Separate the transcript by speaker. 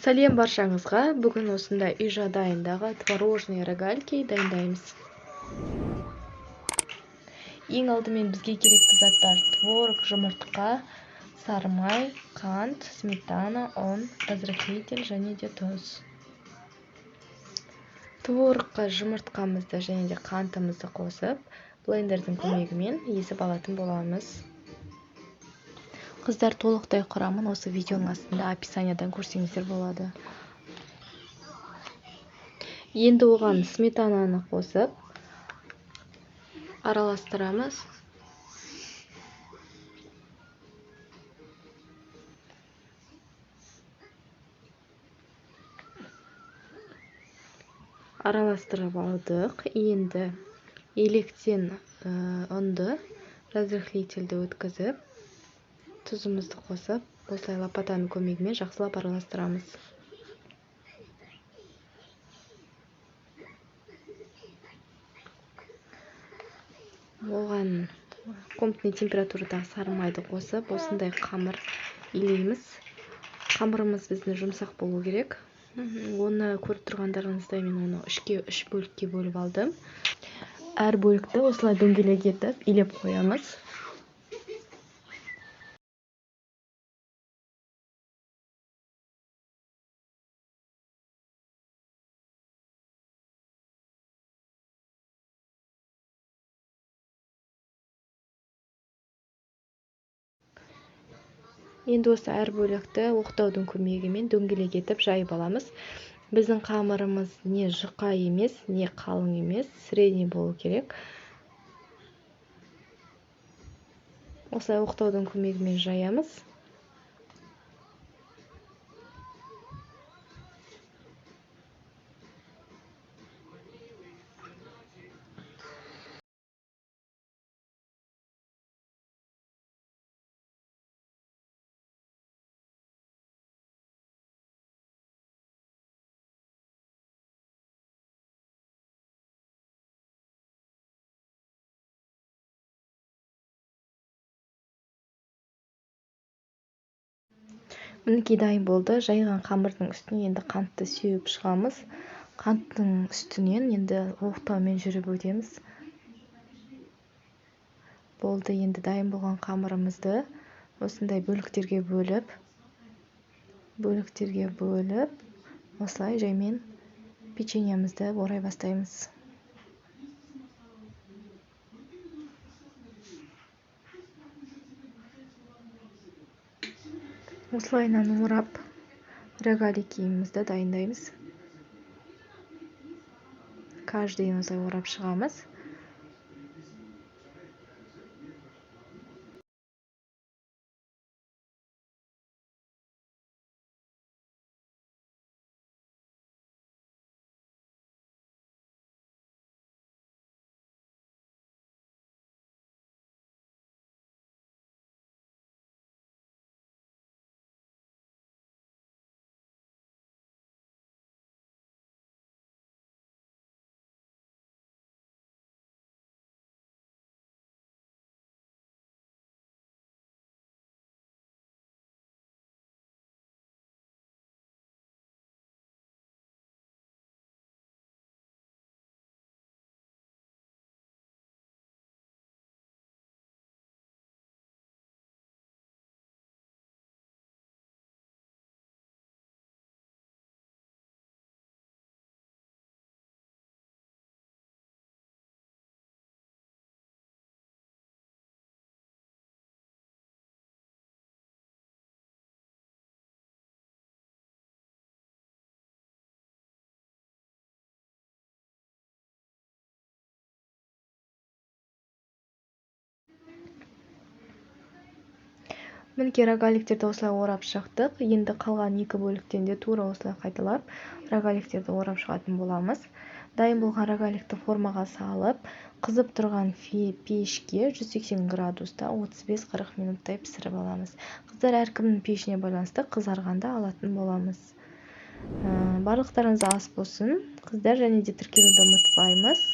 Speaker 1: Сәлем баршаңызға! Бүгін осындай үй жағдайындағы творожный рогалики дайындаймыз. Ең алдымен бізге керекті заттар: творог, жұмыртқа, сары май, қант, сметана, ұн, разрыхлитель және де тұз. Творогқа жұмыртқамызды және де қантымызды қосып, блендердің көмегімен езіп алатын боламыз. Қыздар, толықтай құрамын осы видеоның астында описаниядан көрсеңіздер болады. Енді оған сметананы қосып араластырамыз. Араластырып алдық. Енді електен ұнды, разрыхлительді өткізіп, тұзымызды қосып, осылай лопатаның көмегімен жақсылап араластырамыз. Оған комнатный температурадағы сары майды қосып, осындай қамыр илейміз. Қамырымыз біздің жұмсақ болу керек. Оны көріп тұрғандарыңыздай, мен оны үш бөлікке бөліп алдым. Әр бөлікті осылай дөңгелек етіп илеп қоямыз. Енді осы әр бөлікті оқтаудың көмегімен дөңгелек етіп жайып аламыз. Біздің қамырымыз не жұқа емес, не қалың емес, средний болу керек. Осылай оқтаудың көмегімен жаямыз. Мінекей, дайын болды. Жайған қамырдың үстіне енді қантты сеуіп шығамыз. Қанттың үстінен енді оқтаумен жүріп өтеміз. Болды, енді дайын болған қамырымызды осындай бөліктерге бөліп, осылай жаймен печеньемізді орай бастаймыз. Осылайынан орап, рогаликимізді дайындаймыз. Каждыйын осылай орап шығамыз. Мінекей, рогаликтерді осылай орап шықтық. Енді қалған екі бөліктен де тура осылай қайталап, рогаликтерді орап шығатын боламыз. Дайын болған рогаликті формаға салып, қызып тұрған пешке 180 градуста 35-40 минуттай пісіріп аламыз. Қыздар, әркімнің пешіне байланысты қызарғанда алатын боламыз. Барлықтарыңызға ас болсын, қыздар, және де тіркелуді ұмытпаймыз.